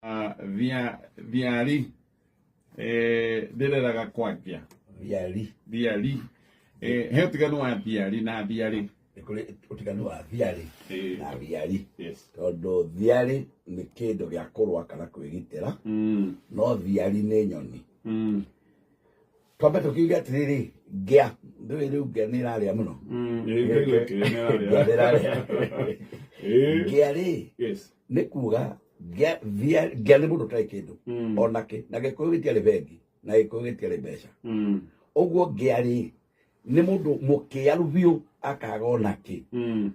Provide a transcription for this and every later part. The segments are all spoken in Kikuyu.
Thia thiari ndĩreraga kwangia Thiari. Thiari, he ũtiganu wa thiari na thiari? Nĩ kũrĩ ũtiganu wa thiari na thiari. Tondũ thiari nĩ kĩndũ gĩa kũrũa kana kwĩgitĩra, no thiari nĩ nyoni. Twambe tũkiuge atĩrĩrĩ, ngĩa ndũĩ rĩu ngĩa nĩ ĩrarĩa mũno. Ĩĩ, Ngĩa nĩ ĩrarĩa. Ngĩa rĩ, nĩ kuga ngĩa ngĩa nĩ mũndũ ũtarĩ kĩndũ ona kĩ, na Gĩkũyũ gĩtiarĩ bengi na Gĩkũyũ gĩtiarĩ mbeca. Ũguo ngĩa rĩ, nĩ mũndũ mũkĩaru biũ, akaga ona kĩ.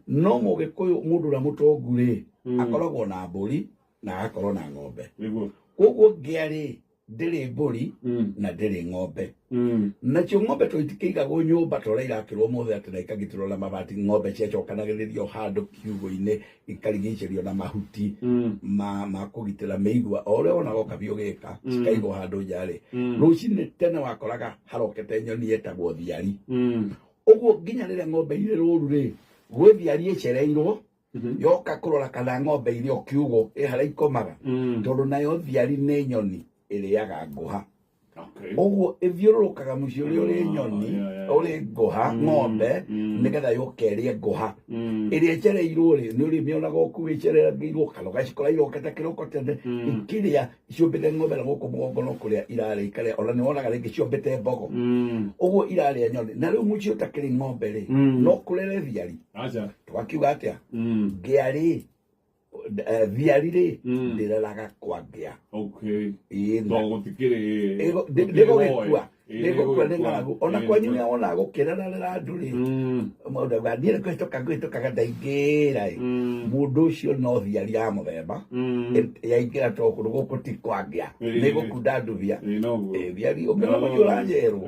No Mũgĩkũyũ, mũndũ ũrĩa mũtongu rĩ, akoragwo na mbũri na agakorwo na ng'ombe. Koguo ngĩa rĩ, ndĩrĩ mbũri na ndĩrĩ ng'ombe. Nacio ng'ombe to itikĩigagwo nyũmba ta ũrĩa irakĩrwo ũmũthĩ atĩ na ikagitĩrwo na mabati. Ng'ombe ciacokanagĩrĩrio handũ kiugũ-inĩ, ikarigicĩrio na mahuti ma kũgitĩra mĩigua, o ũrĩa wonaga ũkabi ũgĩka, cikaigwo handũ nja rĩ, rũcinĩ tene wakoraga harokete nyoni yetagwo thiari. Ũguo nginya rĩrĩa ng'ombe irĩ rũru rĩ, gwĩ thiari ĩcereirwo yoka kũrora kana ng'ombe irĩ o kiugũ ĩ harĩa ikomaga, tondũ nayo thiari nĩ nyoni ĩrĩaga ngũha. Ũguo ĩthiũrũrũkaga mũciĩ ũrĩa ũrĩ nyoni, ũrĩ ngũha, ng'ombe, nĩgetha yũke ĩrĩe ngũha. Ĩrĩa ĩcereirwo rĩ, nĩ ũrĩmĩonaga o kũu ĩcererangĩirwo kana ũgacikora irokete kĩroko tene ikĩrĩa ciũmbĩte ng'ombe na gũkũ mũgongo, no kũrĩa irarĩa ikarĩa. Ona nĩ wonaga rĩngĩ ciũmbĩte mbogo. Ũguo irarĩa nyoni. Na rĩu mũciĩ ũtakĩrĩ ng'ombe rĩ, no kũrere thiari? Aca. Tũgakiuga atĩa? Ngĩa rĩ, thiari rĩ, ndĩreraga kwa ngĩa. Ĩĩ, To gũtikĩrĩ ndĩgũgĩkua, nĩgũkua nĩ ng'aragu. Ona kwanyu nĩ wonaga gũkĩrerarera andũ rĩ, mũndũ auga niĩ nĩ kũhĩtũka ngũhĩtũkaga ndaingĩra ĩ, mũndũ ũcio no thiari ya mũthemba yaingĩra, to kũndũ gũkũ ti kwa ngĩa, nĩ gũkunda ndubia. Ĩĩ, noguo. Ĩ, thiari ũngĩona mũciĩ ũranyerwo.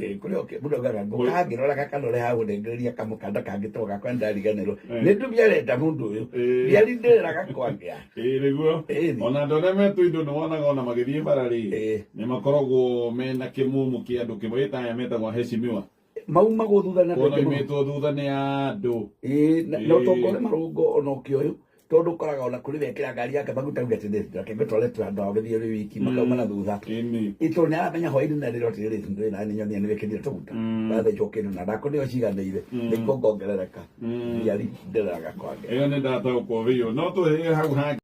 Ĩ, kũrĩa mũndũ augaga ngũka ngĩroraga kana ũrĩa hagũnengereria kamũkanda kangĩ to gakwa ndariganĩrwo nĩ ndubia arenda mũndũ ũyũ. Thiari ndĩreraga kwa ngĩa. Ĩĩ, nĩguo. Ona andũ arĩa metwo indo nĩ wonaga ona magĩthiĩ bara rĩ, nĩ makoragwo mena kĩmumu kĩa andũ kĩmwe gĩta aya metagwo heshimiwa. Maumagwo thutha na Kuona andũ aingĩ mũno. imĩtwo thutha nĩ andũ. Ĩĩ, na ũtonga ũrĩ marũngo ona ũkĩũyũ, tondũ ũkoraga ona kũrĩ wekĩra ngari yake maguta uge atĩrĩ, reke ngũtware tu handũ ha ũgĩthiĩ ũrĩ wiki, makauma na thutha. Ĩ, tondũ nĩ aramenya hwainĩ na rĩro atĩrĩrĩ, ndũĩ na nĩ nyonia nĩ wĩkĩrire tũguta, wathecwo kĩndũ na ndakũneo ciganĩire nĩguo ngongerereka. Thiari ndĩreraga kwake. Ĩyo nĩ ndataũkwo biũ, no tũhĩe hau hangĩ.